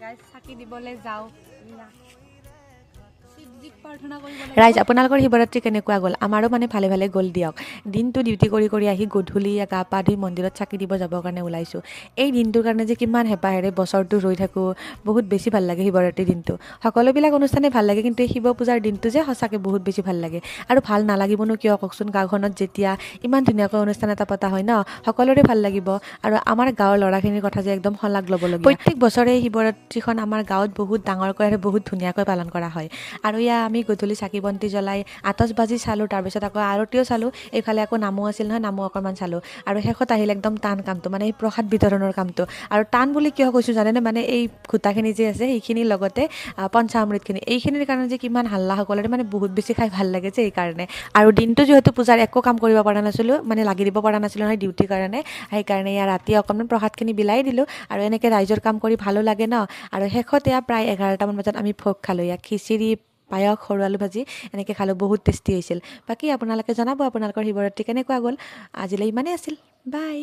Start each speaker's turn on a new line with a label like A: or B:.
A: Guys, চাকি দিবলৈ যাওঁ, শিৱজীক প্ৰাৰ্থনা কৰিব।
B: ৰাইজ, আপোনালোকৰ শিৱৰাত্ৰি কেনেকুৱা গ'ল? আমাৰো মানে ভালে ভালে গ'ল দিয়ক। দিনটো ডিউটি কৰি কৰি আহি গধূলি গা পা ধুই মন্দিৰত চাকি দিব যাবৰ কাৰণে ওলাইছোঁ। এই দিনটোৰ কাৰণে যে কিমান হেঁপাহেৰে বছৰটো ৰৈ থাকোঁ। বহুত বেছি ভাল লাগে শিৱৰাত্ৰিৰ দিনটো। সকলোবিলাক অনুষ্ঠানে ভাল লাগে, কিন্তু এই শিৱ পূজাৰ দিনটো যে সঁচাকৈ বহুত বেছি ভাল লাগে। আৰু ভাল নালাগিবনো কিয় কওকচোন? গাঁওখনত যেতিয়া ইমান ধুনীয়াকৈ অনুষ্ঠান এটা পতা হয় ন, সকলোৰে ভাল লাগিব। আৰু আমাৰ গাঁৱৰ ল'ৰাখিনিৰ কথা যে একদম শলাগ ল'বলগীয়া। প্ৰত্যেক বছৰে শিৱৰাত্ৰিখন আমাৰ গাঁৱত বহুত ডাঙৰকৈ আৰু বহুত ধুনীয়াকৈ পালন কৰা হয়। আৰু এয়া আমি গধূলি চাকি বন্তি জ্বলাই আতচবাজি চালোঁ, তাৰপিছত আকৌ আৰতিও চালোঁ। এইফালে আকৌ নামো আছিল নহয়, নামো অকণমান চালোঁ। আৰু শেষত আহিল একদম টান কামটো, মানে এই প্ৰসাদ বিতৰণৰ কামটো। আৰু টান বুলি কিয় কৈছোঁ জানেনে? মানে এই খুটাখিনি যে আছে, সেইখিনিৰ লগতে পঞ্চামৃতখিনি, এইখিনিৰ কাৰণে যে কিমান হাল্লা সকলোৰে, মানে বহুত বেছি খাই ভাল লাগে যে এইকাৰণে। আৰু দিনটো যিহেতু পূজাৰ একো কাম কৰিব পৰা নাছিলোঁ, মানে লাগি দিব পৰা নাছিলোঁ নহয় ডিউটিৰ কাৰণে, সেইকাৰণে এয়া ৰাতি অকণমান প্ৰসাদখিনি বিলাই দিলোঁ। আৰু এনেকৈ ৰাইজৰ কাম কৰি ভালো লাগে ন। আৰু শেষত এয়া প্ৰায় 11টামান বজাত আমি ভোগ খালোঁ। এয়া খিচিৰি, পায়স, সৰু আলু ভাজি এনেকৈ খালোঁ, বহুত টেষ্টি হৈছিল। বাকী আপোনালোকে জনাব আপোনালোকৰ শিৱৰাত্ৰি কেনেকুৱা গ'ল। আজিলৈ ইমানেই আছিল, বাই।